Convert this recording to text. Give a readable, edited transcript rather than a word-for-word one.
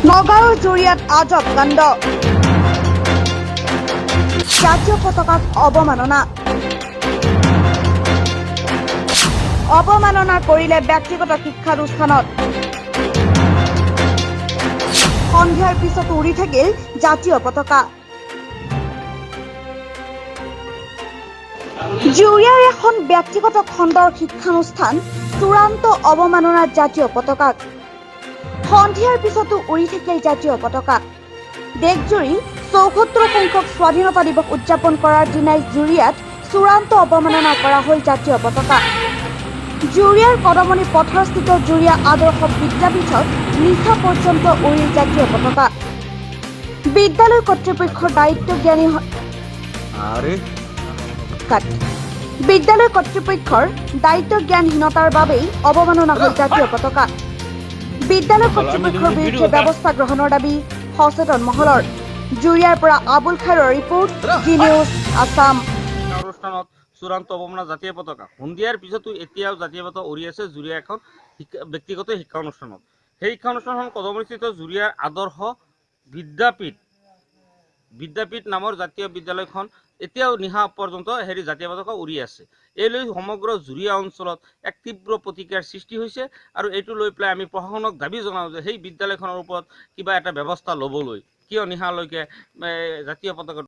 নগাঁৱৰ জুৰীয়াত আজব কাণ্ড। জাতীয় পতাকাক অৱমাননা। অৱমাননা কৰিলে ব্যক্তিগত শিক্ষানুষ্ঠানত। সন্ধিয়াৰ পিছতো উৰি থাকিল জাতীয় পতাকা। জুৰীয়াৰ এখন ব্যক্তিগত খণ্ডৰ শিক্ষানুষ্ঠান চূড়ান্ত অৱমাননা জাতীয় পতাকাক। সন্ধিয়াৰ পিছতো উৰি থাকিল জাতীয় পতাকা। দেশজুৰি 74 সংখ্যক স্বাধীনতা দিৱস উদযাপন কৰাৰ দিনাই জুৰীয়াত চূড়ান্ত অৱমাননা কৰা হ'ল জাতীয় পতাকা। জুৰীয়াৰ কদমণি পথাৰস্থিত জুৰীয়া আদৰ্শ বিদ্যাপীঠত নিশা পৰ্যন্ত উৰিল জাতীয় পতাকা। বিদ্যালয় কৰ্তৃপক্ষৰ দায়িত্বজ্ঞানী আৰে কাট। বিদ্যালয় কৰ্তৃপক্ষৰ দায়িত্বজ্ঞানহীনতাৰ বাবেই অৱমাননা হ'ল জাতীয় পতাকা। বিদ্যালয় কৰ্তৃপক্ষৰ বিৰুদ্ধে ব্যৱস্থা গ্ৰহণৰ দাবী সচেতন মহলৰ। জুৰীয়াৰ পৰা Abul Khair report, Z news Assam. অনুষ্ঠানত চূড়ান্ত অৱমাননা জাতীয় পতাকা। সন্ধিয়াৰ পিছতো এতিয়াও জাতীয় পতাকা উৰি আছে জুৰীয়া এখন ব্যক্তিগত শিক্ষা অনুষ্ঠানত। সেই শিক্ষা অনুষ্ঠানখন কদমস্থিত জুৰীয়াৰ আদৰ্শ বিদ্যাপীঠ নামৰ জাতীয় বিদ্যালয়খন এতিয়াও নিশা পৰ্যন্ত হেৰি জাতীয় পতাকা উৰি আছে। এই লৈ সমগ্ৰ জুৰীয়া অঞ্চলত এক তীব্ৰ প্ৰতিক্ৰিয়াৰ সৃষ্টি হৈছে আৰু এইটো লৈ পেলাই আমি প্ৰশাসনক দাবী জনাওঁ যে সেই বিদ্যালয়খনৰ ওপৰত কিবা এটা ব্যৱস্থা ল'বলৈ, কিয় নিশালৈকে জাতীয় পতাকা